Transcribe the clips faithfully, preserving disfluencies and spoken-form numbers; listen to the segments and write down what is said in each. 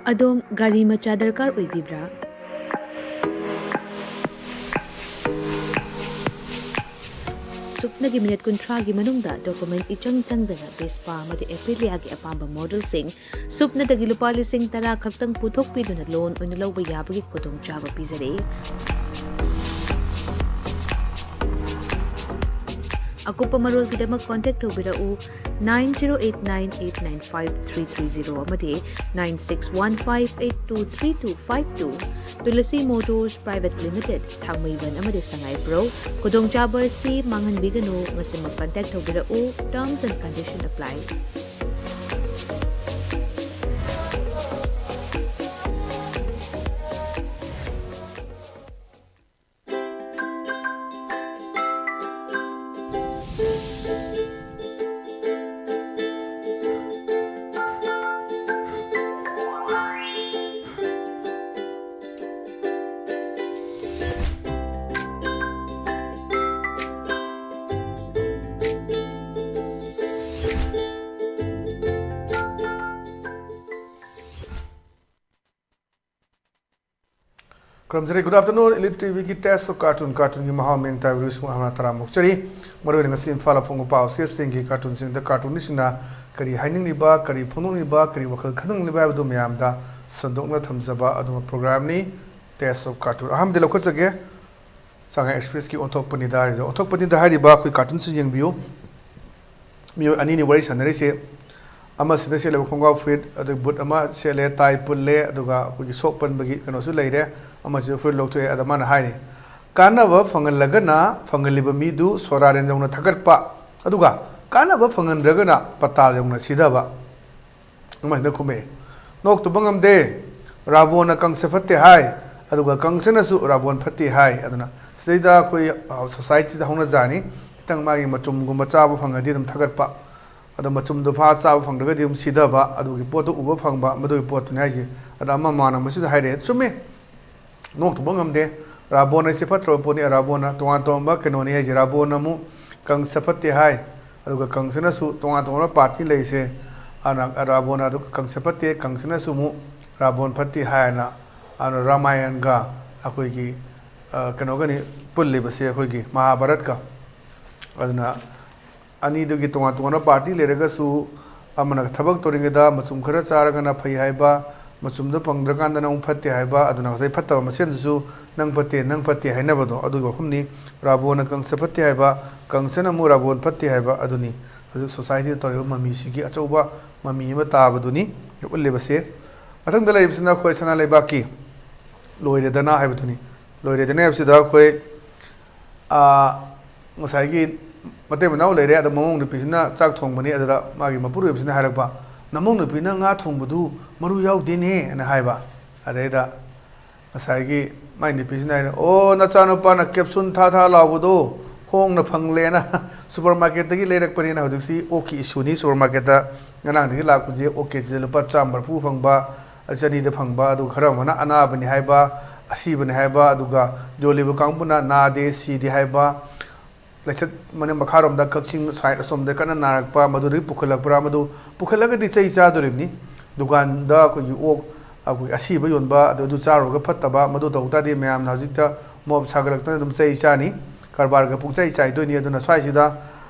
ꯑꯗꯣꯝ ꯒꯥꯔꯤ ꯃꯆꯥ ꯗꯔꯀꯥꯔ ꯑꯣꯏꯕꯤꯕ꯭ꯔꯥ? ꯁꯨꯞꯅꯒꯤ ꯃꯤꯅꯤꯠ ꯀꯨꯟꯊ꯭ꯔꯥꯒꯤ ꯃꯅꯨꯡꯗ ꯗꯣꯀꯨꯃꯦꯟ ꯏꯆꯪ ꯆꯪꯗꯅ ꯚꯦꯁꯄꯥ ꯑꯃꯗꯤ ꯑꯦꯄ꯭ꯔꯤꯂꯤꯌꯥꯒꯤ ꯑꯄꯥꯝꯕ ꯃꯣꯗꯦꯜꯁꯤꯡ ꯁꯨꯞꯅꯗꯒꯤ ꯂꯨꯄꯥ ꯂꯤꯁꯤꯡ ꯇꯔꯥ ꯈꯛꯇꯪ ꯄꯨꯊꯣꯛꯄꯤꯗꯨꯅ ꯂꯣꯟ ꯑꯣꯏꯅ ꯂꯧꯕ ꯌꯥꯕꯒꯤ ꯈꯨꯗꯣꯡꯆꯥꯕ ꯄꯤꯖꯔꯤ꯫ ꯑꯀꯨꯞꯄ ꯃꯔꯣꯜꯒꯤꯗꯃꯛ ꯀꯣꯟꯇꯦꯛ ꯇꯧꯕꯤꯔꯛꯎ, nine zero eight nine eight nine five three three zero ꯑꯃꯗꯤ nine six one five eight two three two five two꯫ Tulsi motors private limited, Thangmeiband ꯑꯃꯗꯤ ꯁꯉꯥꯏꯄ꯭ꯔꯧ꯫ ꯈꯨꯗꯣꯡꯆꯥꯕ ꯑꯁꯤ ꯃꯥꯡꯍꯟꯕꯤꯒꯅꯨ, ꯉꯁꯤꯃꯛ ꯀꯟꯇꯦꯛ ꯇꯧꯕꯤꯔꯛꯎ꯫ Terms and condition apply꯫ ꯈꯨꯔꯨꯝꯖꯔꯤ꯫ Good afternoon, Elite ꯇꯤꯚꯤꯒꯤ Taste of Cartoon, ꯀꯥꯔꯇꯨꯟꯒꯤ ꯃꯍꯥꯎ ꯃꯤꯡ ꯇꯥꯏꯕ ꯁꯨꯝ ꯍꯥꯟꯅ ꯇꯔꯥꯃꯨꯛ ꯆꯔꯤ꯫ ꯃꯔꯨꯑꯣꯏꯅ ꯉꯁꯤ ꯏꯝꯐꯥꯜ ꯐꯣꯡꯕ ꯄꯥꯎ ꯆꯦꯁꯤꯡꯒꯤ ꯀꯥꯔꯇꯨꯟꯁꯤꯡꯗ ꯀꯥꯔꯇꯨꯟꯅꯤꯁꯤꯡꯅ ꯀꯔꯤ ꯍꯥꯏꯅꯤꯡꯂꯤꯕ, ꯀꯔꯤ ꯐꯣꯡꯗꯣꯛꯅꯤꯡꯂꯤꯕ, ꯀꯔꯤ ꯋꯥꯈꯜ ꯈꯟꯅꯤꯡꯂꯤꯕ ꯍꯥꯏꯕꯗꯨ ꯃꯌꯥꯝꯗ ꯁꯟꯗꯣꯛꯅ ꯊꯝꯖꯕ ꯑꯗꯨꯒꯨꯝꯕ ꯄ꯭ꯔꯣꯒ꯭ꯔꯥꯝꯅꯤ Taste of Cartoon꯫ ꯑꯍꯥꯟꯕꯗ ꯂꯧꯈꯠꯆꯒꯦ꯫ ꯁꯉꯥꯏ ꯑꯦꯛꯁꯄ꯭ꯔꯦꯁꯀꯤ ꯑꯣꯟꯊꯣꯛꯄꯅꯤꯗ ꯍꯥꯏꯔꯤꯕ, ꯑꯣꯟꯊꯣꯛꯄꯅꯤꯗ ꯍꯥꯏꯔꯤꯕ ꯑꯩꯈꯣꯏ ꯀꯥꯔꯇꯨꯟꯁꯤ ꯌꯦꯡꯕꯤꯌꯨ꯫ ꯃꯤꯑꯣꯏ ꯑꯅꯤꯅꯤ ꯋꯥꯔꯤ ꯁꯥꯟꯅꯔꯤꯁꯦ꯫ ꯑꯃꯁꯤꯅ ꯁꯦꯠꯂꯤꯕ ꯈꯣꯡꯒ꯭ꯔꯥꯎ ꯐꯨꯔꯤꯠ, ꯑꯗꯨ ꯕꯨꯠ ꯑꯃ ꯁꯦꯠꯂꯦ, ꯇꯥꯏ ꯄꯨꯜꯂꯦ, ꯑꯗꯨꯒ ꯑꯩꯈꯣꯏꯒꯤ ꯁꯣꯛ ꯄꯟꯕꯒꯤ ꯀꯩꯅꯣꯁꯨ ꯂꯩꯔꯦ꯫ ꯑꯃꯁꯤꯁꯨ ꯐꯨꯔꯤꯠ ꯂꯧꯊꯣꯛꯑꯦ꯫ ꯑꯗ ꯃꯥꯅ ꯍꯥꯏꯔꯤ, "ꯀꯥꯟꯅꯕ ꯐꯪꯍꯜꯂꯒꯅ ꯐꯪꯍꯜꯂꯤꯕ ꯃꯤꯗꯨ ꯁꯣꯔꯥꯔꯦꯟ ꯌꯧꯅ ꯊꯥꯒꯠꯄ, ꯑꯗꯨꯒ ꯀꯥꯟꯅꯕ ꯐꯪꯍꯟꯗ꯭ꯔꯒꯅ ꯄꯇꯥꯜ ꯌꯧꯅ ꯁꯤꯊꯕ"꯫ ꯑꯃꯁꯤꯅ ꯈꯨꯝꯃꯛꯑꯦ, "ꯅꯣꯛꯇꯕ ꯉꯝꯗꯦ, ꯔꯥꯕꯣꯟꯅ ꯀꯪꯁ ꯐꯠꯇꯦ ꯍꯥꯏ, ꯑꯗꯨꯒ ꯀꯪꯁꯅꯁꯨ ꯔꯥꯕꯣꯟ ꯐꯠꯇꯦ ꯍꯥꯏ"꯫ ꯑꯗꯨꯅ ꯁꯤꯗꯩꯗ ꯑꯩꯈꯣꯏ, ꯑ, ꯁꯣꯁꯥꯏꯇꯤꯗ ꯍꯧꯅꯖꯥꯅꯤ, ꯈꯤꯇꯪ ꯃꯥꯒꯤ ꯃꯆꯨꯝꯒꯨꯝꯕ ꯆꯥꯕ ꯐꯪꯉꯗꯤ ꯑꯗꯨꯝ ꯊꯥꯒꯠꯄ, ꯑꯗꯣ ꯃꯆꯨꯝꯗꯣ ꯐꯥ ꯆꯥꯕ ꯐꯪꯗ꯭ꯔꯒꯗꯤ ꯑꯗꯨꯝ ꯁꯤꯊꯕ, ꯑꯗꯨꯒꯤ ꯄꯣꯠꯇꯣ ꯎꯕ ꯐꯪꯕ, ꯃꯗꯨꯒꯤ ꯄꯣꯠꯇꯨꯅꯤ ꯍꯥꯏꯁꯦ꯫ ꯑꯗ ꯑꯃ ꯃꯥꯅ ꯃꯁꯤꯗ ꯍꯥꯏꯔꯛꯑꯦ, ꯆꯨꯝꯃꯦ, ꯅꯣꯛꯇꯕ ꯉꯝꯗꯦ꯫ ꯔꯥꯕꯣꯟ ꯍꯥꯏꯁꯦ ꯐꯠꯇ꯭ꯔꯕ ꯄꯣꯠꯅꯤ꯫ ꯔꯥꯕꯣꯟꯅ ꯇꯣꯉꯥꯟ ꯇꯣꯉꯥꯟꯕ ꯀꯩꯅꯣꯅꯤ ꯍꯥꯏꯁꯦ꯫ ꯔꯥꯕꯣꯟꯅ ꯑꯃꯨꯛ ꯀꯪꯁ ꯐꯠꯇꯦ ꯍꯥꯏ, ꯑꯗꯨꯒ ꯀꯪꯁꯅꯁꯨ ꯇꯣꯉꯥꯟ ꯇꯣꯉꯥꯟꯕ ꯄꯥꯔꯇꯤ ꯂꯩꯁꯦ꯫ ꯑꯗꯨꯅ ꯔꯥꯕꯣꯟꯅ ꯑꯗꯨ ꯀꯪꯁ ꯐꯠꯇꯦ, ꯀꯪꯁꯅꯁꯨ ꯑꯃꯨꯛ ꯔꯥꯕꯣꯟ ꯐꯠꯇꯦ ꯍꯥꯏꯅ, ꯑꯗꯨꯅ ꯔꯥꯃꯥꯌꯟꯒ ꯑꯩꯈꯣꯏꯒꯤ, ꯑ, ꯀꯩꯅꯣꯒꯅꯤ ꯄꯨꯜꯂꯤꯕꯁꯦ, ꯑꯩꯈꯣꯏꯒꯤ ꯃꯍꯥꯚꯥꯔꯠꯀ꯫ ꯑꯗꯨꯅ ꯑꯅꯤꯗꯨꯒꯤ ꯇꯣꯉꯥꯟ ꯇꯣꯉꯥꯟꯕ ꯄꯥꯔꯇꯤ ꯂꯩꯔꯒꯁꯨ, ꯑꯃꯅ ꯊꯕꯛ ꯇꯧꯔꯤꯉꯩꯗ ꯃꯆꯨꯝ ꯈꯔ ꯆꯥꯔꯒꯅ ꯐꯩ ꯍꯥꯏꯕ, ꯃꯆꯨꯝꯗꯣ ꯐꯪꯗ꯭ꯔꯀꯥꯟꯗꯅ ꯑꯃꯨꯛ ꯐꯠꯇꯦ ꯍꯥꯏꯕ, ꯑꯗꯨꯅ ꯉꯁꯥꯏ ꯐꯠꯇꯕ ꯃꯁꯦꯟꯗꯨꯁꯨ "ꯅꯪ ꯐꯠꯇꯦ, ꯅꯪ ꯐꯠꯇꯦ" ꯍꯥꯏꯅꯕꯗꯣ, ꯑꯗꯨꯒꯤ ꯋꯥꯐꯝꯅꯤ꯫ ꯔꯥꯕꯣꯟꯅ ꯀꯪꯁ ꯐꯠꯇꯦ ꯍꯥꯏꯕ, ꯀꯪꯁꯅ ꯑꯃꯨꯛ ꯔꯥꯕꯣꯟ ꯐꯠꯇꯦ ꯍꯥꯏꯕ, ꯑꯗꯨꯅꯤ ꯍꯧꯖꯤꯛ ꯁꯣꯁꯥꯏꯇꯤꯗ ꯇꯧꯔꯤꯕ ꯃꯃꯤꯁꯤꯒꯤ ꯑꯆꯧꯕ ꯃꯃꯤ ꯑꯃ ꯇꯥꯕꯗꯨꯅꯤ ꯎꯠꯂꯤꯕꯁꯦ꯫ ꯃꯊꯪꯗ ꯂꯩꯔꯤꯕꯁꯤꯅ ꯑꯩꯈꯣꯏ ꯁꯅꯥ ꯂꯩꯕꯥꯛꯀꯤ ꯂꯣꯏꯔꯦꯗꯅ ꯍꯥꯏꯕꯗꯨꯅꯤ꯫ ꯂꯣꯏꯔꯦꯗꯅ ꯍꯥꯏꯕꯁꯤꯗ ꯑꯩꯈꯣꯏ, ꯑꯥ, ꯉꯁꯥꯏꯒꯤ ꯃꯇꯩ ꯃꯅꯥꯎ ꯂꯩꯔꯦ, ꯑꯗꯣ ꯃꯃꯧ ꯅꯨꯄꯤꯁꯤꯅ ꯆꯥꯛ ꯊꯣꯡꯕꯅꯤ꯫ ꯑꯗꯨꯗ ꯃꯥꯒꯤ ꯃꯄꯨꯔꯣꯏꯕꯁꯤꯅ ꯍꯥꯏꯔꯛꯄ, "ꯅꯃꯧ ꯅꯨꯄꯤꯅ ꯉꯥ ꯊꯣꯡꯕꯗꯨ ꯃꯔꯨ ꯌꯥꯎꯗꯦꯅꯦ" ꯍꯥꯏꯅ ꯍꯥꯏꯕ꯫ ꯑꯗꯩꯗ ꯉꯁꯥꯏꯒꯤ ꯃꯥꯏ ꯅꯨꯄꯤꯁꯤꯅ ꯍꯥꯏꯔꯦ, "ꯑꯣ, ꯅꯆꯥꯅꯨꯄꯥꯅ ꯀꯦꯞꯁꯨꯟ ꯊꯥ ꯊꯥ ꯂꯥꯎꯕꯗꯣ ꯍꯣꯡꯅ ꯐꯪꯂꯦꯅ ꯁꯨꯄꯔ ꯃꯥꯔꯀꯦꯠꯇꯒꯤ ꯂꯩꯔꯛꯄꯅꯦꯅ"꯫ ꯍꯧꯖꯤꯛꯁꯤ ꯑꯣꯛꯀꯤ ꯏꯁꯨꯅꯤ꯫ ꯁꯨꯄꯔ ꯃꯥꯔꯀꯦꯠꯇ ꯉꯔꯥꯡꯗꯒꯤ ꯂꯥꯛꯄꯁꯦ ꯑꯣꯛ ꯀꯦ ꯖꯤꯗ ꯂꯨꯄꯥ ꯆꯥꯝꯃ ꯃꯔꯤꯐꯨ ꯐꯪꯕ, ꯆꯅꯤꯗ ꯐꯪꯕ, ꯑꯗꯨꯒ ꯈꯔ ꯑꯃꯅ ꯑꯅꯥꯕꯅꯤ ꯍꯥꯏꯕ, ꯑꯁꯤꯕꯅꯤ ꯍꯥꯏꯕ, ꯑꯗꯨꯒ ꯌꯣꯜꯂꯤꯕ ꯀꯥꯡꯕꯨꯅ ꯅꯥꯗꯦ, ꯁꯤꯗꯦ ꯍꯥꯏꯕ, ꯂꯩꯆꯠ ꯃꯅꯤꯡ ꯃꯈꯥꯔꯣꯝꯗ ꯀꯛꯆꯤꯡ ꯁꯥꯏꯠ ꯑꯁꯣꯝꯗ ꯀꯟꯅ ꯅꯥꯔꯛꯄ, ꯃꯗꯨꯗꯒꯤ ꯄꯨꯈꯠꯂꯛꯄ꯭ꯔꯥ? ꯃꯗꯨ ꯄꯨꯈꯠꯂꯒꯗꯤ ꯆꯩ ꯆꯥꯗꯣꯔꯤꯕꯅꯤ꯫ ꯗꯨꯀꯥꯟꯗ ꯑꯩꯈꯣꯏꯒꯤ ꯑꯣꯛ, ꯑꯩꯈꯣꯏ ꯑꯁꯤꯕ ꯌꯣꯟꯕ, ꯑꯗꯨ, ꯑꯗꯨ ꯆꯥꯔꯨꯔꯒ ꯐꯠꯇꯕ, ꯃꯗꯨ ꯇꯧ ꯇꯥꯔꯗꯤ ꯃꯌꯥꯝꯅ ꯍꯧꯖꯤꯛꯇ ꯃꯣꯞ ꯁꯥꯒꯠꯂꯛꯇꯅ ꯑꯗꯨꯝ ꯆꯩ ꯆꯥꯅꯤ, ꯀꯔꯕꯥꯔꯒ ꯄꯨꯡꯆꯥꯏ ꯆꯥꯏꯗꯣꯏꯅꯤ꯫ ꯑꯗꯨꯅ ꯁ꯭ꯋꯥꯏꯁꯤꯗ,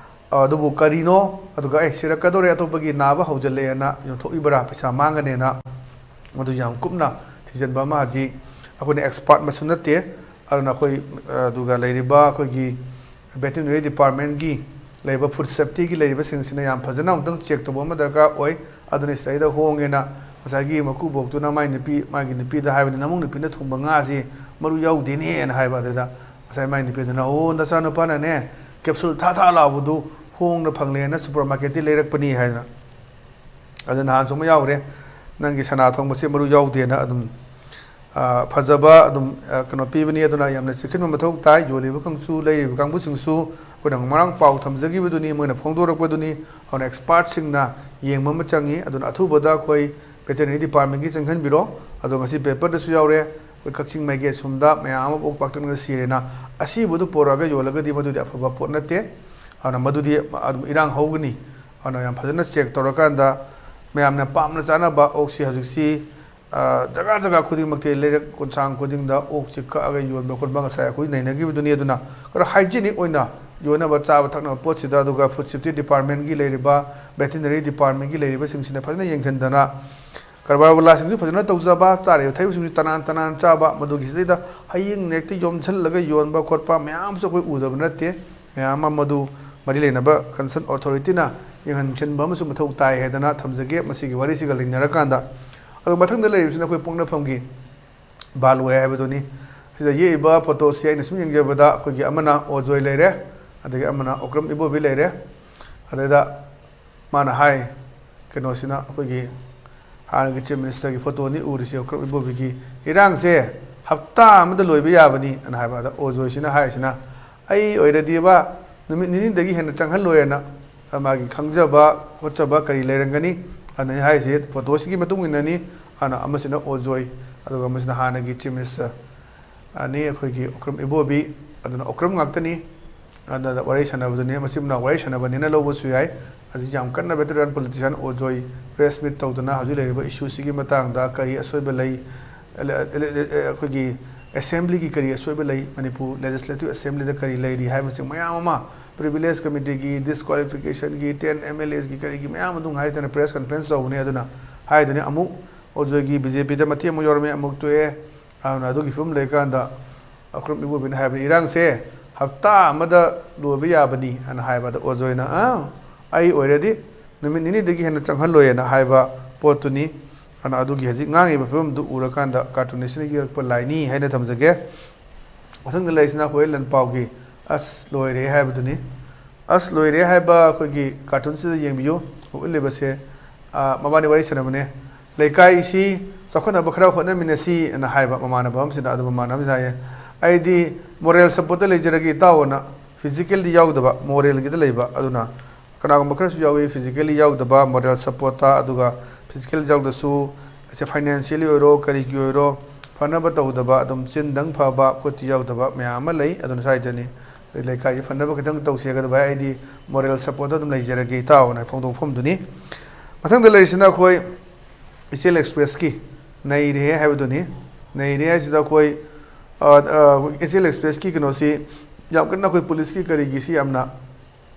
ꯑ, ꯑꯗꯨꯕꯨ ꯀꯔꯤꯅꯣ? ꯑꯗꯨꯒ "ꯑꯦ, ꯁꯤꯔꯛꯀꯗꯧꯔꯦ, ꯑꯇꯣꯞꯄꯒꯤ ꯅꯥꯕ ꯍꯧꯖꯤꯜꯂꯛꯑꯦꯅ" ꯌꯣꯟꯊꯣꯛꯏꯕ꯭ꯔꯥ? ꯄꯩꯁꯥ ꯃꯥꯡꯒꯅꯦꯅ꯫ ꯃꯗꯨ ꯌꯥꯝ ꯀꯨꯞꯅ ꯊꯤꯖꯤꯟꯕ ꯑꯃ ꯍꯧꯖꯤꯛ ꯑꯩꯈꯣꯏꯅ ꯑꯦꯛꯁꯄꯥꯔꯠ ꯃꯁꯨ ꯅꯠꯇꯦ꯫ ꯑꯗꯨꯅ ꯑꯩꯈꯣꯏ, ꯑ, ꯑꯗꯨꯒ ꯂꯩꯔꯤꯕ ꯑꯩꯈꯣꯏꯒꯤ ꯚꯦꯇꯤꯅꯔꯤ ꯗꯤꯄꯥꯔꯠꯃꯦꯟꯒꯤ ꯂꯩꯔꯤꯕ ꯐꯨꯗ ꯁꯦꯐꯇꯤꯒꯤ ꯂꯩꯔꯤꯕꯁꯤꯡꯁꯤꯅ ꯌꯥꯝ ꯐꯖꯅ ꯑꯃꯨꯛꯇꯪ ꯆꯦꯛ ꯇꯧꯕ ꯑꯃ ꯗꯔꯀꯥꯔ ꯑꯣꯏ꯫ ꯑꯗꯨꯅ ꯁꯤꯗꯩꯗ ꯍꯣꯡꯉꯦꯅ ꯉꯁꯥꯏꯒꯤ ꯃꯀꯨꯕꯣꯛꯇꯨꯅ ꯃꯥꯏ ꯅꯨꯄꯤ, ꯃꯥꯒꯤ ꯅꯨꯄꯤꯗ ꯍꯥꯏꯕꯅꯤ, "ꯅꯃꯧ ꯅꯨꯄꯤꯅ ꯊꯣꯡꯕ ꯉꯥꯁꯤ ꯃꯔꯨ ꯌꯥꯎꯗꯦꯅꯦꯅ" ꯍꯥꯏꯕ꯫ ꯑꯗꯨꯗ ꯉꯁꯥꯏ ꯃꯥꯏ ꯅꯨꯄꯤꯗꯨꯅ, "ꯑꯣ, ꯅꯆꯥꯅꯨꯄꯥꯅꯅꯦ ꯀꯦꯞꯁꯨꯜ ꯊꯥ ꯊꯥ ꯂꯥꯎꯕꯗꯨ ꯍꯣꯡꯅ ꯐꯪꯂꯦꯅ ꯁꯨꯄꯔ ꯃꯥꯔꯀꯦꯠꯇꯤ ꯂꯩꯔꯛꯄꯅꯤ" ꯍꯥꯏꯗꯅ꯫ ꯑꯗꯨ ꯅꯍꯥꯟꯁꯨ ꯑꯃ ꯌꯥꯎꯈ꯭ꯔꯦ, "ꯅꯪꯒꯤ ꯁꯅꯥ ꯊꯣꯡꯕꯁꯦ ꯃꯔꯨ ꯌꯥꯎꯗꯦꯅ" ꯑꯗꯨꯝ, ꯑ, ꯐꯖꯕ ꯑꯗꯨꯝ, ꯑ, ꯀꯩꯅꯣ ꯄꯤꯕꯅꯤ꯫ ꯑꯗꯨꯅ ꯌꯥꯝꯅ ꯆꯦꯛꯁꯤꯟꯕ ꯃꯊꯧ ꯇꯥꯏ꯫ ꯌꯣꯜꯂꯤꯕ ꯀꯥꯡꯁꯨ, ꯂꯩꯔꯤꯕ ꯀꯥꯡꯕꯨꯁꯤꯡꯁꯨ ꯑꯩꯈꯣꯏꯅ ꯉꯔꯥꯡ ꯄꯥꯎ ꯊꯝꯖꯈꯤꯕꯗꯨꯅꯤ, ꯃꯣꯏꯅ ꯐꯣꯡꯗꯣꯔꯛꯄꯗꯨꯅꯤ꯫ ꯑꯗꯨꯅ ꯑꯦꯛꯁꯄꯥꯔꯠꯁꯤꯡꯅ ꯌꯦꯡꯕ ꯑꯃ ꯆꯪꯉꯤ꯫ ꯑꯗꯨꯅ ꯑꯊꯨꯕꯗ ꯑꯩꯈꯣꯏ ꯚꯦꯇꯦꯔꯤꯅꯔꯤ ꯗꯤꯄꯥꯔꯠꯃꯦꯟꯒꯤ ꯆꯪꯍꯟꯕꯤꯔꯣ꯫ ꯑꯗꯣ ꯉꯁꯤ ꯄꯦꯄꯔꯗꯁꯨ ꯌꯥꯎꯔꯦ, ꯑꯩꯈꯣꯏ ꯀꯛꯆꯤꯡ ꯃꯥꯏꯀꯩ ꯑꯁꯣꯝꯗ ꯃꯌꯥꯝ ꯑꯃ ꯑꯣꯛ ꯄꯥꯛꯇꯛꯅꯅ ꯁꯤꯔꯦꯅ꯫ ꯑꯁꯤꯕꯗꯨ ꯄꯣꯔꯛꯑꯒ ꯌꯣꯜꯂꯒꯗꯤ ꯃꯗꯨꯗꯤ ꯑꯐꯕ ꯄꯣꯠ ꯅꯠꯇꯦ꯫ ꯑꯗꯨꯅ ꯃꯗꯨꯗꯤ ꯑꯗꯨꯝ ꯏꯔꯥꯡ ꯍꯧꯒꯅꯤ꯫ ꯑꯗꯨꯅ ꯌꯥꯝ ꯐꯖꯅ ꯆꯦꯛ ꯇꯧꯔꯀꯥꯟꯗ ꯃꯌꯥꯝꯅ ꯄꯥꯝꯅ ꯆꯥꯅꯕ ꯑꯣꯛꯁꯤ ꯍꯧꯖꯤꯛꯁꯤ ꯑ, ꯖꯒꯥ ꯖꯒꯥ ꯈꯨꯗꯤꯡꯃꯛꯇꯤ ꯂꯩꯔꯛ ꯀꯣꯟꯁꯥꯡ ꯈꯨꯗꯤꯡꯗ ꯑꯣꯛꯁꯤ ꯀꯛꯑꯒ ꯌꯣꯟꯕ ꯈꯣꯠꯄ ꯉꯁꯥꯏ ꯑꯩꯈꯣꯏ ꯅꯩꯅꯈꯤꯕꯗꯨꯅꯤ꯫ ꯑꯗꯨꯅ ꯈꯔ hygienic ꯑꯣꯏꯅ ꯌꯣꯟꯅꯕ ꯆꯥꯕ ꯊꯛꯅꯕ ꯄꯣꯠꯁꯤꯗ, ꯑꯗꯨꯒ food safety departmentꯀꯤ ꯂꯩꯔꯤꯕ, veterinary departmentꯀꯤ ꯂꯩꯔꯤꯕꯁꯤꯡꯁꯤꯅ ꯐꯖꯅ ꯌꯦꯡꯁꯤꯟꯗꯅ, ꯀꯔꯕꯥꯔ ꯋꯥꯂꯥꯁꯤꯡꯁꯨ ꯐꯖꯅ ꯇꯧꯖꯕ, ꯆꯥꯔꯤꯕ ꯊꯛꯏꯕꯁꯤꯡꯁꯨ ꯇꯅꯥꯟ ꯇꯅꯥꯟ ꯆꯥꯕ, ꯃꯗꯨꯒꯤꯁꯤꯗꯩꯗ ꯍꯌꯦꯡ ꯍꯦꯛꯇ ꯌꯣꯝꯁꯤꯜꯂꯒ ꯌꯣꯟꯕ ꯈꯣꯠꯄ ꯃꯌꯥꯝꯁꯨ ꯑꯩꯈꯣꯏ ꯎꯗꯕ ꯅꯠꯇꯦ꯫ ꯃꯌꯥꯝ ꯑꯃ ꯃꯗꯨ ꯃꯔꯤ ꯂꯩꯅꯕ concern authorityꯅ ꯌꯦꯡꯍꯟꯁꯤꯟꯕ ꯑꯃꯁꯨ ꯃꯊꯧ ꯇꯥꯏ ꯍꯥꯏꯗꯅ ꯊꯝꯖꯒꯦ꯫ ꯃꯁꯤꯒꯤ ꯋꯥꯔꯤꯁꯤꯒ ꯂꯩꯅꯔꯀꯥꯟꯗ, ꯑꯗꯨ ꯃꯊꯪꯗ ꯂꯩꯔꯤꯕꯁꯤꯅ ꯑꯩꯈꯣꯏ ꯄꯣꯛꯅꯐꯝꯒꯤ ꯕꯥꯂꯣꯏ ꯍꯥꯏꯕꯗꯨꯅꯤ꯫ ꯁꯤꯗ ꯌꯦꯛꯏꯕ photoꯁꯤ ꯑꯩꯅ ꯁꯨꯝ ꯌꯦꯡꯖꯕꯗ, ꯑꯩꯈꯣꯏꯒꯤ ꯑꯃꯅ ꯑꯣꯖꯣꯏ ꯂꯩꯔꯦ, ꯑꯗꯒꯤ ꯑꯃꯅ ꯑꯣꯀ꯭ꯔꯝ ꯏꯕꯣꯕꯤ ꯂꯩꯔꯦ꯫ ꯑꯗꯩꯗ ꯃꯥꯅ ꯍꯥꯏ, ꯀꯩꯅꯣꯁꯤꯅ, ꯑꯩꯈꯣꯏꯒꯤ ꯍꯥꯟꯅꯒꯤ chief ministerꯒꯤ photoꯅꯤ ꯎꯔꯤꯁꯦ, ꯑꯣꯀ꯭ꯔꯝ ꯏꯕꯣꯕꯤꯒꯤ, "ꯏꯔꯥꯡꯁꯦ ꯍꯞꯇꯥ ꯑꯃꯗ ꯂꯣꯏꯕ ꯌꯥꯕꯅꯤ" ꯑꯅ ꯍꯥꯏꯕ꯫ ꯑꯗ ꯑꯣꯖꯣꯏꯁꯤꯅ ꯍꯥꯏꯔꯤꯁꯤꯅ, "ꯑꯩ ꯑꯣꯏꯔꯗꯤꯕ ꯅꯨꯃꯤꯠ ꯅꯤꯅꯤꯗꯒꯤ ꯍꯦꯟꯅ ꯆꯪꯍꯜꯂꯣꯏꯅ", ꯃꯥꯒꯤ ꯈꯪꯖꯕ ꯈꯣꯠꯆꯕ ꯀꯔꯤ ꯂꯩꯔꯝꯒꯅꯤ ꯑꯅ ꯍꯥꯏꯔꯤꯁꯦ, photoꯁꯤꯒꯤ ꯃꯇꯨꯡ ꯏꯟꯅꯅꯤ꯫ ꯑꯅ ꯑꯃꯁꯤꯅ ꯑꯣꯖꯣꯏ, ꯑꯗꯨꯒ ꯑꯃꯁꯤꯅ ꯍꯥꯟꯅꯒꯤ chief minister ꯑꯅꯤ, ꯑꯩꯈꯣꯏꯒꯤ ꯑꯣꯀ꯭ꯔꯝ ꯏꯕꯣꯕꯤ, ꯑꯗꯨꯅ ꯑꯣꯀ꯭ꯔꯝ ꯉꯥꯛꯇꯅꯤ꯫ ꯑꯗꯨꯗ ꯋꯥꯔꯤ ꯁꯥꯟꯅꯕꯗꯨꯅꯤ, ꯃꯆꯤꯟ ꯃꯅꯥꯎ ꯋꯥꯔꯤ ꯁꯥꯟꯅꯕꯅꯤꯅ ꯂꯧꯕꯁꯨ ꯌꯥꯏ꯫ ꯍꯧꯖꯤꯛ ꯌꯥꯝ ꯀꯟꯅ veteran politician ꯑꯣꯖꯣꯏ press meet ꯇꯧꯗꯅ ꯍꯧꯖꯤꯛ ꯂꯩꯔꯤꯕ issueꯁꯤꯒꯤ ꯃꯇꯥꯡꯗ ꯀꯔꯤ ꯑꯁꯣꯏꯕ ꯂꯩ, ꯑꯦꯂꯦ-, ꯑꯦꯂꯦ-, ꯑꯦꯂꯦ-, ꯑꯩꯈꯣꯏꯒꯤ assemblyꯒꯤ ꯀꯔꯤ ꯑꯁꯣꯏꯕ ꯂꯩ, ꯃꯅꯤꯄꯨꯔ legislative assemblyꯗ ꯀꯔꯤ ꯂꯩꯔꯤ ꯍꯥꯏꯕꯁꯤ ꯃꯌꯥꯝ ꯑꯃ, privilege committeeꯒꯤ, disqualificationꯒꯤ, ten MLAsꯒꯤ ꯀꯔꯤꯒꯤ ꯃꯌꯥꯝ ꯑꯗꯨꯝ ꯍꯥꯏꯗꯅ press conference ꯇꯧꯕꯅꯤ꯫ ꯑꯗꯨꯅ ꯍꯥꯏꯗꯨꯅꯤ ꯑꯃꯨꯛ ꯑꯣꯖꯣꯏꯒꯤ BJPꯗ ꯃꯇꯦꯡ ꯑꯃꯨꯛ ꯌꯥꯎꯔꯝꯃꯤ, ꯑꯃꯨꯛ ꯇꯣꯛꯑꯦ꯫ ꯑꯗꯨꯅ ꯑꯗꯨꯒꯤ ꯐꯤꯕꯝ ꯂꯩꯀꯥꯟꯗ ꯑꯀ꯭ꯔꯝ ꯏꯕꯣꯕꯤꯅ ꯍꯥꯏꯕ, "ꯏꯔꯥꯡꯁꯦ ꯍꯞꯇꯥ ꯑꯃꯗ ꯂꯣꯏꯕ ꯌꯥꯕꯅꯤ" ꯑꯅ ꯍꯥꯏꯕꯗ ꯑꯣꯖꯣꯏꯅ, "ꯑ, ꯑꯩ ꯑꯣꯏꯔꯗꯤ ꯅꯨꯃꯤꯠ ꯅꯤꯅꯤꯗꯒꯤ ꯍꯦꯟꯅ ꯆꯪꯍꯜꯂꯣꯏꯅ" ꯍꯥꯏꯕ ꯄꯣꯠꯇꯨꯅꯤ꯫ ꯑꯗꯨꯅ ꯑꯗꯨꯒꯤ ꯍꯧꯖꯤꯛ ꯉꯥꯡꯉꯤꯕ ꯐꯤꯕꯝꯗꯨ ꯎꯔꯀꯥꯟꯗ cartoonistꯅ ꯌꯦꯛꯂꯛꯄ ꯂꯥꯏꯅꯤ ꯍꯥꯏꯅ ꯊꯝꯖꯒꯦ꯫ ꯃꯊꯪꯗ ꯂꯩꯔꯤꯁꯤꯅ ꯑꯩꯈꯣꯏ ꯂꯟꯄꯥꯎꯒꯤ "ꯑꯁ ꯂꯣꯏꯔꯦ" ꯍꯥꯏꯕꯗꯨꯅꯤ꯫ "ꯑꯁ ꯂꯣꯏꯔꯦ" ꯍꯥꯏꯕ ꯑꯩꯈꯣꯏꯒꯤ cartoonꯁꯤꯗ ꯌꯦꯡꯕꯤꯌꯨ꯫ ꯎꯠꯂꯤꯕꯁꯦ, ꯑ, ꯃꯕꯥꯅꯤ ꯋꯥꯔꯤ ꯁꯥꯟꯅꯕꯅꯦ꯫ "ꯂꯩꯀꯥꯏ ꯏꯁꯤ ꯆꯥꯎꯈꯠꯅꯕ ꯈꯔ ꯍꯣꯠꯅꯃꯤꯟꯅꯁꯤ" ꯑꯅ ꯍꯥꯏꯕ ꯃꯃꯥꯟꯅꯕ ꯑꯃꯁꯤꯅ꯫ ꯑꯗꯨ ꯃꯃꯥꯟꯅꯕ ꯑꯃꯁꯤꯅ ꯍꯥꯏꯌꯦ, "ꯑꯩꯗꯤ moral supportꯇ ꯂꯩꯖꯔꯒꯦ ꯏꯇꯥꯎ" ꯑꯅ, physicalꯗꯤ ꯌꯥꯎꯗꯕ, moralꯒꯤꯗ ꯂꯩꯕ꯫ ꯑꯗꯨꯅ ꯀꯅꯥꯒꯨꯝꯕ ꯈꯔꯁꯨ ꯌꯥꯎꯏ physically ꯌꯥꯎꯗꯕ, moral supportꯇ, ꯑꯗꯨꯒ physical ꯌꯥꯎꯗ꯭ꯔꯁꯨ, financially ꯑꯣꯏꯔꯣ, ꯀꯔꯤꯒꯤ ꯑꯣꯏꯔꯣ, ꯐꯅꯕ ꯇꯧꯗꯕ, ꯑꯗꯨꯝ ꯆꯤꯟꯗꯪ ꯐꯕ, ꯈꯨꯠꯇꯤ ꯌꯥꯎꯗꯕ ꯃꯌꯥꯝ ꯑꯃ ꯂꯩ꯫ ꯑꯗꯨꯅ ꯁ꯭ꯋꯥꯏꯗꯅꯤ, "ꯂꯩꯀꯥꯏꯁꯤ ꯐꯅꯕ ꯈꯤꯇꯪ ꯇꯧꯁꯦ ꯍꯥꯏꯒꯗꯕ, ꯑꯩꯗꯤ moral supportꯇ ꯑꯗꯨꯝ ꯂꯩꯖꯔꯒꯦ ꯏꯇꯥꯎ" ꯑꯅ ꯐꯣꯡꯗꯣꯛꯐꯝꯗꯨꯅꯤ꯫ ꯃꯊꯪꯗ ꯂꯩꯔꯤꯁꯤꯅ ꯑꯩꯈꯣꯏ ꯏꯆꯦꯜ Expressꯀꯤ ꯅꯩꯔꯦ ꯍꯥꯏꯕꯗꯨꯅꯤ꯫ ꯅꯩꯔꯦ ꯍꯥꯏꯁꯤꯗ ꯑꯩꯈꯣꯏ, ꯑ, ꯑ, ꯑꯦꯁ ꯑꯦꯜ ꯑꯦꯛꯁꯄ꯭ꯔꯦꯁꯀꯤ ꯀꯩꯅꯣꯁꯤ ꯌꯥꯝ ꯀꯟꯅ ꯑꯩꯈꯣꯏ ꯄꯨꯂꯤꯁꯀꯤ ꯀꯔꯤꯒꯤꯁꯤ ꯌꯥꯝꯅ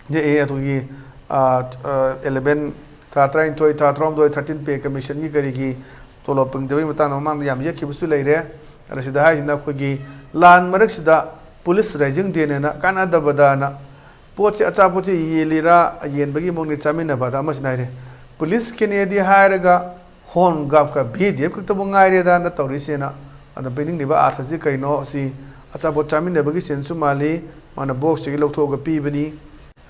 ꯌꯦꯛꯑꯦ꯫ ꯑꯗꯨꯒꯤ, ꯑ, ꯑ, eleven, ꯊꯥ ꯇꯔꯥꯅꯤꯊꯣꯏ, ꯊꯥ ꯇꯔꯥꯍꯨꯝꯗꯣꯏ, thirteen pay commissionꯒꯤ ꯀꯔꯤꯒꯤ ꯇꯣꯂꯣꯞ ꯐꯪꯗꯕꯒꯤ ꯃꯇꯥꯡꯗ ꯃꯃꯥꯡꯗ ꯌꯥꯝ ꯌꯦꯛꯈꯤꯕꯁꯨ ꯂꯩꯔꯦ꯫ ꯑꯗ ꯁꯤꯗ ꯍꯥꯏꯁꯤꯅ ꯑꯩꯈꯣꯏꯒꯤ ꯂꯥꯟ ꯃꯔꯛꯁꯤꯗ ꯄꯨꯂꯤꯁ ꯔꯥꯏꯖꯤꯡ ꯗꯦꯅꯦꯅ ꯀꯥꯟꯅꯗꯕꯗꯅ ꯄꯣꯠꯁꯦ, ꯑꯆꯥꯄꯣꯠꯁꯦ ꯌꯦꯜꯂꯤꯔꯥ, ꯌꯦꯟꯕꯒꯤ ꯃꯑꯣꯡꯗ ꯆꯥꯃꯤꯟꯅꯕꯗ ꯑꯃꯁꯤꯅ ꯍꯥꯏꯔꯦ, ꯄꯨꯂꯤꯁ ꯀꯦꯅꯦꯗꯤ ꯍꯥꯏꯔꯒ ꯍꯣꯝ ꯒꯥꯔꯗꯀ ꯚꯤ ꯗꯤ ꯑꯦꯐ ꯈꯛꯇꯕꯨ ꯉꯥꯏꯔꯦꯗꯅ ꯇꯧꯔꯤꯁꯦꯅ꯫ ꯑꯗꯣ ꯄꯤꯅꯤꯡꯂꯤꯕ ꯑꯥꯔꯊꯁꯤ ꯀꯩꯅꯣ? ꯁꯤ ꯑꯆꯥꯄꯣꯠ ꯆꯥꯃꯤꯟꯅꯕꯒꯤ ꯁꯤꯟꯁꯨ ꯃꯥꯜꯂꯤ, ꯃꯥꯅ ꯕꯣꯛꯁꯇꯒꯤ ꯂꯧꯊꯣꯛꯑꯒ ꯄꯤꯕꯅꯤ꯫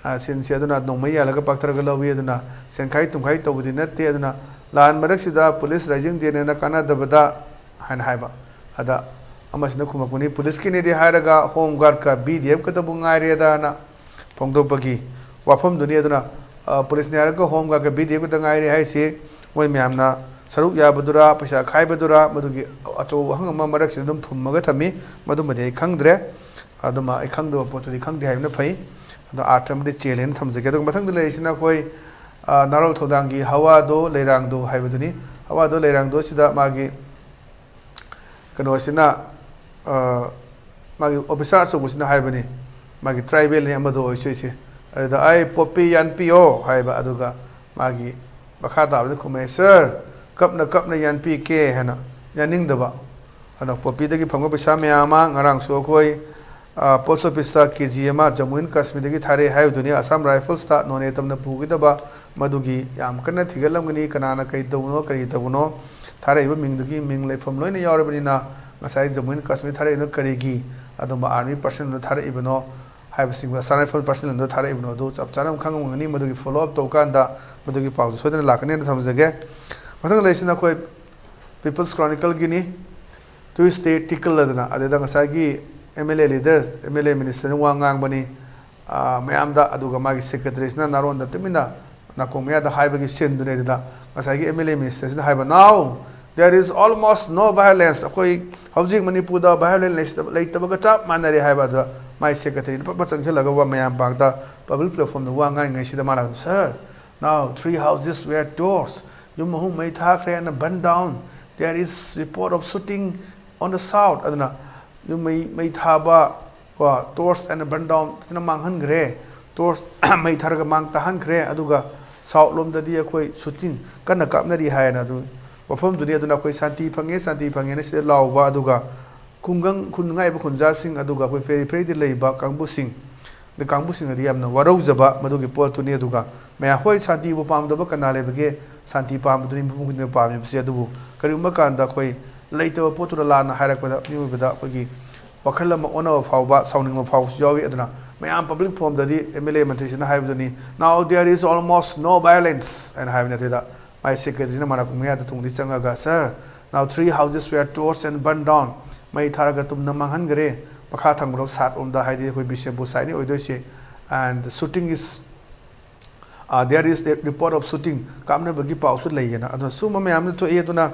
ꯑ, ꯁꯤꯟꯁꯦ ꯑꯗꯨꯅ ꯅꯣꯡꯃꯩ ꯌꯥꯜꯂꯒ ꯄꯥꯛꯊꯔꯒ ꯂꯧꯏ, ꯑꯗꯨꯅ ꯁꯦꯟꯈꯥꯏ ꯇꯨꯝꯈꯥꯏ ꯇꯧꯕꯗꯤ ꯅꯠꯇꯦ꯫ ꯑꯗꯨꯅ ꯂꯥꯟ ꯃꯔꯛꯁꯤꯗ ꯄꯨꯂꯤꯁ ꯔꯥꯏꯖꯤꯡ ꯗꯦꯅꯦꯅ ꯀꯥꯟꯅꯗꯕꯗ ꯍꯥꯏꯅ ꯍꯥꯏꯕ꯫ ꯑꯗ ꯑꯃꯁꯤꯅ ꯈꯨꯝꯃꯛꯄꯅꯤ, ꯄꯨꯂꯤꯁꯀꯤꯅꯦꯗꯤ ꯍꯥꯏꯔꯒ ꯍꯣꯝ ꯒꯥꯔꯗꯀ ꯚꯤ ꯗꯤ ꯑꯦꯐ ꯈꯛꯇꯕꯨ ꯉꯥꯏꯔꯦꯗꯅ ꯐꯣꯡꯗꯣꯛꯄꯒꯤ ꯋꯥꯐꯝꯗꯨꯅꯤ꯫ ꯑꯗꯨꯅ, ꯑ, ꯄꯨꯂꯤꯁꯅꯤ ꯍꯥꯏꯔꯒ ꯍꯣꯝ ꯒꯥꯔꯗꯀ ꯚꯤ ꯗꯤ ꯑꯦꯐ ꯈꯛꯇ ꯉꯥꯏꯔꯦ ꯍꯥꯏꯁꯤ ꯃꯣꯏ ꯃꯌꯥꯝꯅ ꯁꯔꯨꯛ ꯌꯥꯕꯗꯨꯔꯥ, ꯄꯩꯁꯥ ꯈꯥꯏꯕꯗꯨꯔꯥ, ꯃꯗꯨꯒꯤ ꯑꯆꯧꯕ ꯋꯥꯍꯪ ꯑꯃ ꯃꯔꯛꯁꯤꯗ ꯑꯗꯨꯝ ꯐꯨꯝꯃꯒ ꯊꯝꯃꯤ꯫ ꯃꯗꯨꯃꯗꯤ ꯑꯩ ꯈꯪꯗ꯭ꯔꯦ꯫ ꯑꯗꯨꯃ ꯑꯩ ꯈꯪꯗꯕ ꯄꯣꯠꯇꯨꯗꯤ ꯈꯪꯗꯦ ꯍꯥꯏꯕꯅ ꯐꯩ꯫ ꯑꯗꯣ ꯑꯥꯔꯊ ꯑꯃꯗꯤ ꯆꯦꯜꯂꯦꯅ ꯊꯝꯖꯒꯦ꯫ ꯑꯗꯨꯒ ꯃꯊꯪꯗ ꯂꯩꯔꯤꯁꯤꯅ ꯑꯩꯈꯣꯏ, ꯑ, ꯅꯥꯔꯣꯜ ꯊꯧꯗꯥꯡꯒꯤ ꯍꯋꯥꯗꯣ ꯂꯩꯔꯥꯡꯗꯣ ꯍꯥꯏꯕꯗꯨꯅꯤ꯫ ꯍꯋꯥꯗꯣ ꯂꯩꯔꯥꯡꯗꯣ ꯁꯤꯗ ꯃꯥꯒꯤ ꯀꯩꯅꯣꯁꯤꯅ, ꯑ, ꯃꯥꯒꯤ ꯑꯣꯐꯤꯁꯥꯔ ꯑꯆꯧꯕꯁꯤꯅ ꯍꯥꯏꯕꯅꯤ, ꯃꯥꯒꯤ ꯇ꯭ꯔꯥꯏꯕꯦꯜꯅꯤ ꯑꯃꯗꯣ ꯑꯣꯏꯁꯨ ꯑꯣꯏꯁꯦ꯫ ꯑꯗꯨꯗ "ꯑꯩ ꯄꯣꯄꯤ ꯌꯥꯟꯄꯤꯌꯣ" ꯍꯥꯏꯕ, ꯑꯗꯨꯒ ꯃꯥꯒꯤ ꯃꯈꯥ ꯇꯥꯕꯗ ꯈꯨꯝꯃꯦ, "ꯁꯥꯔ, ꯀꯞꯅ ꯀꯞꯅ ꯌꯥꯟꯄꯤꯒꯦ" ꯍꯥꯏꯅ, ꯌꯥꯅꯤꯡꯗꯕ꯫ ꯑꯗꯣ ꯄꯣꯄꯤꯗꯒꯤ ꯐꯪꯕ ꯄꯩꯁꯥ ꯃꯌꯥꯝ ꯑꯃ ꯉꯔꯥꯡꯁꯨ ꯑꯩꯈꯣꯏ, ꯑ, ꯄꯣꯁ ꯑꯣꯐꯤꯁꯇ ꯀꯦ ꯖꯤ ꯑꯃ ꯖꯝꯃꯨ ꯑꯦꯟ ꯀꯥꯁꯃꯤꯔꯗꯒꯤ ꯊꯥꯔꯛꯑꯦ ꯍꯥꯏꯕꯗꯨꯅꯤ꯫ ꯑꯁꯥꯝ ꯔꯥꯏꯐꯜꯁꯇ ꯅꯣꯅꯦ ꯇꯝꯅ ꯄꯨꯒꯗꯕ, ꯃꯗꯨꯒꯤ ꯌꯥꯝ ꯀꯟꯅ ꯊꯤꯒꯠꯂꯝꯒꯅꯤ, ꯀꯅꯥꯅ ꯀꯔꯤ ꯇꯧꯕꯅꯣ, ꯀꯔꯤ ꯇꯧꯕꯅꯣ꯫ ꯊꯥꯔꯛꯏꯕ ꯃꯤꯡꯗꯨꯒꯤ ꯃꯤꯡ ꯂꯩꯐꯝ ꯂꯣꯏꯅ ꯌꯥꯎꯔꯕꯅꯤꯅ, ꯉꯁꯥꯏ ꯖꯝꯃꯨ ꯑꯦꯟ ꯀꯥꯁꯃꯤꯔ ꯊꯥꯔꯛꯏꯗꯨꯅ ꯀꯔꯤꯒꯤ? ꯑꯗꯨꯝꯕ ꯑꯥꯔꯃꯤ ꯄꯔꯁꯅꯦꯜꯗ ꯊꯥꯔꯛꯏꯕꯅꯣ ꯍꯥꯏꯕꯁꯤꯡꯗꯣ, ꯑꯁꯥꯝ ꯔꯥꯏꯐꯜ ꯄꯔꯁꯅꯦꯜꯗꯣ ꯊꯥꯔꯛꯏꯕꯅꯣ, ꯑꯗꯨ ꯆꯞ ꯆꯥꯅ ꯑꯃꯨꯛ ꯈꯪꯉꯝꯒꯅꯤ꯫ ꯃꯗꯨꯒꯤ ꯐꯣꯂꯣ ꯑꯞ ꯇꯧꯕ ꯀꯥꯟꯗ ꯃꯗꯨꯒꯤ ꯄꯥꯎꯁꯨ ꯁꯣꯏꯗꯅ ꯂꯥꯛꯀꯅꯤ ꯍꯥꯏꯅ ꯊꯝꯖꯒꯦ꯫ ꯃꯊꯪ ꯂꯩꯔꯤꯁꯤꯅ ꯑꯩꯈꯣꯏ ꯄꯤꯄꯜꯁ ꯀ꯭ꯔꯣꯅꯤꯀꯜꯒꯤꯅꯤ꯫ ꯇ꯭ꯋꯤꯁꯗꯦ ꯇꯤꯀꯜ ꯑꯗꯨꯅ, ꯑꯗꯨꯗ ꯉꯁꯥꯏꯒꯤ M L A leader, M L A ꯃꯤꯅꯤꯁꯇꯔꯅ ꯋꯥ ꯉꯥꯡꯕꯅꯤ, ꯑ, ꯃꯌꯥꯝꯗ, ꯑꯗꯨꯒ ꯃꯥꯒꯤ ꯁꯦꯀ꯭ꯔꯦꯇꯔꯤꯁꯤꯅ ꯅꯥꯔꯣꯟꯗ ꯇꯨꯃꯤꯟꯅ ꯅꯥꯀꯣꯡ ꯃꯌꯥꯗ ꯍꯥꯏꯕꯒꯤ ꯁꯤꯟꯗꯨꯅꯤ꯫ ꯑꯗꯨꯗ ꯉꯁꯥꯏꯒꯤ ꯑꯦꯝ ꯑꯦꯜ ꯑꯦ ꯃꯤꯅꯤꯁꯇꯔꯁꯤꯅ ꯍꯥꯏꯕ, "Now there is almost no violence, ꯑꯩꯈꯣꯏ ꯍꯧꯖꯤꯛ ꯃꯅꯤꯄꯨꯔꯗ ꯚꯥꯏꯑꯣꯂꯦꯟꯁ ꯂꯩꯇꯕ, ꯂꯩꯇꯕꯒ ꯆꯞ ꯃꯥꯟꯅꯔꯦ" ꯍꯥꯏꯕ꯫ ꯑꯗꯨꯗ ꯃꯥꯏ ꯁꯦꯀ꯭ꯔꯦꯇꯔꯤꯅ ꯄꯠ ꯄꯠ ꯆꯪꯁꯤꯜꯂꯒ ꯋꯥ ꯃꯌꯥꯝ ꯄꯥꯡꯗ ꯄꯕ꯭ꯂꯤꯛ ꯄ꯭ꯂꯦꯠꯐꯣꯔꯝꯗ ꯋꯥ ꯉꯥꯡꯉꯤꯉꯩꯁꯤꯗ ꯃꯥꯅ, "Sir, now three houses were torched, ꯌꯨꯝ ꯑꯍꯨꯝ ꯃꯩ ꯊꯥꯈ꯭ꯔꯦ, and burned down, there is report of shooting on the south. ꯑꯗꯨꯅ ꯌꯨꯝ ꯃꯩ ꯃꯩ ꯊꯥꯕ ꯀꯣ, torch and burn down, ꯐꯖꯅ ꯃꯥꯡꯍꯟꯈ꯭ꯔꯦ꯫ Torch ꯃꯩ ꯊꯥꯔꯒ ꯃꯥꯡ ꯇꯥꯍꯟꯈ꯭ꯔꯦ꯫ ꯑꯗꯨꯒ south ꯂꯣꯝꯗꯗꯤ ꯑꯩꯈꯣꯏ shooting ꯀꯟꯅ ꯀꯥꯞꯅꯔꯤ ꯍꯥꯏꯅ ꯑꯗꯨ ꯋꯥꯐꯝꯗꯨꯅꯤ꯫ ꯑꯗꯨꯅ ꯑꯩꯈꯣꯏ ꯁꯥꯟꯇꯤ ꯐꯪꯉꯦ, ꯁꯥꯟꯇꯤ ꯐꯪꯉꯦꯅ ꯁꯤꯗ ꯂꯥꯎꯕ, ꯑꯗꯨꯒ ꯈꯨꯡꯒꯪ ꯈꯨꯟ ꯉꯥꯛꯏꯕ ꯈꯨꯟꯖꯥꯁꯤꯡ, ꯑꯗꯨꯒ ꯑꯩꯈꯣꯏ periphery ꯗ ꯂꯩꯕ ꯀꯥꯡꯕꯨꯁꯤꯡ, ꯑꯗ ꯀꯥꯡꯕꯨꯁꯤꯡꯅꯗꯤ ꯌꯥꯝꯅ ꯋꯥꯔꯧꯖꯕ ꯃꯗꯨꯒꯤ ꯄꯣꯠꯇꯨꯅꯤ꯫ ꯑꯗꯨꯒ ꯃꯌꯥꯝ, ꯍꯣꯏ, ꯁꯥꯟꯇꯤꯕꯨ ꯄꯥꯝꯗꯕ ꯀꯅꯥ ꯂꯩꯕꯒꯦ? ꯁꯥꯟꯇꯤ ꯄꯥꯝꯕꯗꯨꯅꯤ ꯃꯤꯄꯨꯝ ꯈꯨꯗꯤꯡꯃꯛ ꯄꯥꯝꯃꯤꯕꯁꯦ꯫ ꯑꯗꯨꯕꯨ ꯀꯔꯤꯒꯨꯝꯕ ꯀꯥꯟꯗ ꯑꯩꯈꯣꯏ ꯂꯩꯇꯕ ꯄꯣꯠꯇꯨꯗ ꯂꯥꯟꯅ ꯍꯥꯏꯔꯛꯄꯗ ꯃꯤꯑꯣꯏꯕꯗ ꯑꯩꯈꯣꯏꯒꯤ ꯋꯥꯈꯜ ꯑꯃ ꯑꯣꯟꯅꯕ ꯐꯥꯎꯕ, ꯁꯥꯎꯅꯤꯡꯕ ꯐꯥꯎꯕꯁꯨ ꯌꯥꯎꯏ꯫ ꯑꯗꯨꯅ ꯃꯌꯥꯝ public forum ꯗꯗꯤ M L A ꯃꯟꯇ꯭ꯔꯤꯁꯤꯅ ꯍꯥꯏꯕꯗꯨꯅꯤ, "Now there is almost no violence" ꯍꯥꯏꯅ ꯍꯥꯏꯕꯅꯤ꯫ ꯑꯗꯨꯗ ꯃꯥꯏ secretary ꯅ ꯃꯅꯥꯀꯣꯡ ꯃꯌꯥꯗ ꯊꯣꯡꯗꯒꯤ ꯆꯪꯉꯒ, "Sir, now three houses were torched and burned down." ꯃꯩ ꯊꯥꯔꯒ ꯇꯨꯝꯅ ꯃꯥꯡꯍꯟꯈꯔꯦ꯫ ꯃꯈꯥ ꯊꯪꯕꯔꯣꯝ side ꯔꯣꯝꯗ, ꯍꯥꯏꯗꯤ ꯑꯩꯈꯣꯏ ꯕꯤꯁꯦꯝꯄꯨꯔ side ꯅꯤ ꯑꯣꯏꯗꯣꯏꯁꯦ꯫ And shooting is, uh, there is a report of shooting, ꯀꯥꯞꯅꯕꯒꯤ ꯄꯥꯎꯁꯨ ꯂꯩꯌꯦꯅ꯫ ꯑꯗꯨꯅ ꯁꯨꯝꯕ ꯃꯌꯥꯝ ꯑꯃ ꯊꯣꯛꯏ꯫ ꯑꯗꯨꯅ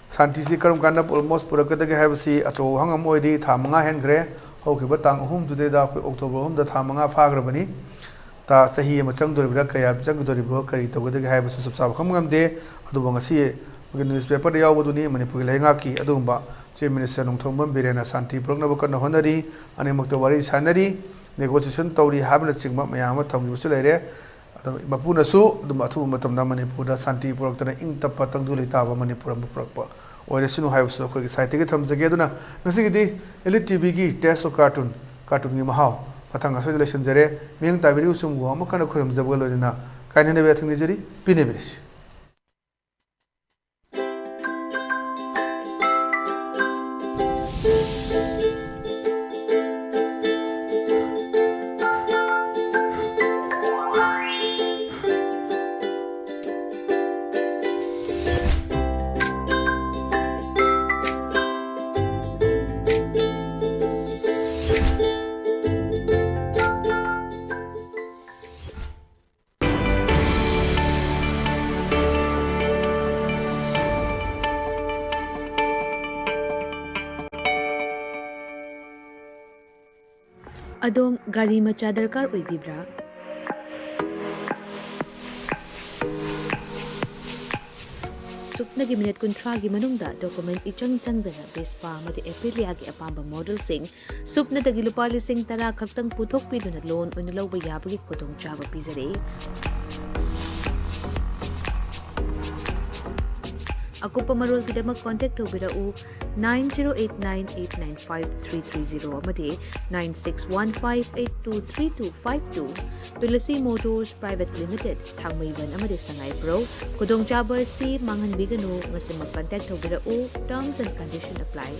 ꯁꯥꯟꯇꯤꯁꯤ ꯀꯔꯝ ꯀꯥꯟꯗ almost ꯄꯨꯔꯛꯀꯗꯒꯦ ꯍꯥꯏꯕꯁꯤ ꯑꯆꯧꯕ ꯋꯥꯍꯪ ꯑꯃ ꯑꯣꯏꯔꯤ꯫ ꯊꯥ ꯃꯉꯥ ꯍꯦꯟꯈ꯭ꯔꯦ꯫ ꯍꯧꯈꯤꯕ ꯇꯥꯡ ꯑꯍꯨꯝꯗꯨꯗꯩꯗ ꯑꯩꯈꯣꯏ October ꯑꯍꯨꯝꯗ ꯊꯥ ꯃꯉꯥ ꯐꯥꯈ꯭ꯔꯕꯅꯤ꯫ ꯊꯥ, ꯆꯍꯤ ꯑꯃ ꯆꯪꯗꯣꯔꯤꯕ꯭ꯔꯥ, ꯀꯌꯥ ꯆꯪꯒꯗꯣꯔꯤꯕ꯭ꯔꯥ, ꯀꯔꯤ ꯇꯧꯒꯗꯒꯦ ꯍꯥꯏꯕꯁꯨ ꯆꯞ ꯆꯥꯕ ꯈꯪꯕ ꯉꯝꯗꯦ꯫ ꯑꯗꯨꯕꯨ ꯉꯁꯤ ꯑꯩꯈꯣꯏꯒꯤ newspaper ꯗ ꯌꯥꯎꯕꯗꯨꯅꯤ, ꯃꯅꯤꯄꯨꯔꯒꯤ ꯂꯩꯉꯥꯛꯀꯤ ꯑꯗꯨꯒꯨꯝꯕ Chief Minister ꯅꯣꯡꯊꯣꯝꯕꯝ ꯕꯤꯔꯦꯟꯅ ꯁꯥꯟꯇꯤ ꯄꯨꯔꯛꯅꯕ ꯀꯟꯅ ꯍꯣꯠꯅꯔꯤ꯫ ꯑꯅꯤꯃꯛꯇ ꯋꯥꯔꯤ ꯁꯥꯟꯅꯔꯤ, negotiation ꯇꯧꯔꯤ ꯍꯥꯏꯕꯅꯆꯤꯡꯕ ꯃꯌꯥꯝ ꯑꯃ ꯊꯝꯈꯤꯕꯁꯨ ꯂꯩꯔꯦ꯫ ꯑꯗꯣ ꯃꯄꯨꯅꯁꯨ ꯑꯗꯨꯝ ꯑꯊꯨꯕ ꯃꯇꯝꯗ ꯃꯅꯤꯄꯨꯔꯗ ꯁꯥꯟꯇꯤ ꯄꯨꯔꯛꯇꯅ ꯏꯪ ꯇꯞꯄ ꯇꯪꯗꯨ ꯂꯩꯇꯥꯕ ꯃꯅꯤꯄꯨꯔ ꯑꯃ ꯄꯨꯔꯛꯄ ꯑꯣꯏꯔꯁꯅꯨ ꯍꯥꯏꯕꯁꯨ ꯑꯩꯈꯣꯏꯒꯤ side ꯇꯒꯤ ꯊꯝꯖꯒꯦ꯫ ꯑꯗꯨꯅ ꯉꯁꯤꯒꯤꯗꯤ Elite T V ꯒꯤ Taste of Cartoon, cartoon ꯒꯤ ꯃꯍꯥꯎ ꯃꯊꯪ ꯑꯁꯣꯏꯗ ꯂꯣꯏꯁꯤꯟꯖꯔꯦ꯫ ꯃꯤꯠꯌꯦꯡ ꯇꯥꯕꯤꯔꯤꯕꯁꯤꯡꯕꯨ ꯑꯃꯨꯛ ꯍꯟꯅ ꯈꯨꯔꯨꯝꯖꯕꯒ ꯂꯣꯏꯅꯅ ꯀꯥꯏꯅꯅꯕ ꯌꯥꯊꯪ ꯅꯤꯖꯔꯤ꯫ ꯄꯤꯅꯕꯤꯔꯁꯤ꯫ ꯑꯗꯣꯝ ꯒꯥꯔꯤ ꯃꯆꯥ ꯗꯔꯀꯥꯔ ꯑꯣꯏꯕꯤꯕ꯭ꯔꯥ? ꯁꯨꯞꯅꯒꯤ ꯃꯤꯅꯤꯠ ꯀꯨꯟꯊ꯭ꯔꯥꯒꯤ ꯃꯅꯨꯡꯗ document ꯏꯆꯪ ꯆꯪꯗꯅ Vespa ꯑꯃꯗꯤ Aprilia ꯒꯤ ꯑꯄꯥꯝꯕ model ꯁꯤꯡ ꯁꯨꯞꯅꯗꯒꯤ ꯂꯨꯄꯥ ꯂꯤꯁꯤꯡ ꯇꯔꯥ ꯈꯛꯇꯪ ꯄꯨꯊꯣꯛꯄꯤꯗꯨꯅ loan ꯑꯣꯏꯅ ꯂꯧꯕ ꯌꯥꯕꯒꯤ ꯈꯨꯗꯣꯡꯆꯥꯕ ꯄꯤꯖꯔꯤ꯫ ꯑꯀꯨꯞꯄ ꯃꯔꯣꯜꯒꯤꯗꯃꯛ contact ꯇꯧꯕꯤꯔꯛꯎ nine zero eight nine eight nine five three three zero ꯑꯃꯗꯤ nine six one five eight two three two five two꯫ Tulasi Motors Private Limited, ꯊꯥꯡꯃꯩꯕꯟ ꯑꯃꯗꯤ ꯁꯉꯥꯏꯄ꯭ꯔꯧ꯫ ꯈꯨꯗꯣꯡꯆꯥꯕ ꯑꯁꯤ ꯃꯥꯡꯍꯟꯕꯤꯒꯅꯨ꯫ ꯉꯁꯤꯃꯛ contact ꯇꯧꯕꯤꯔꯛꯎ꯫ Terms and condition apply꯫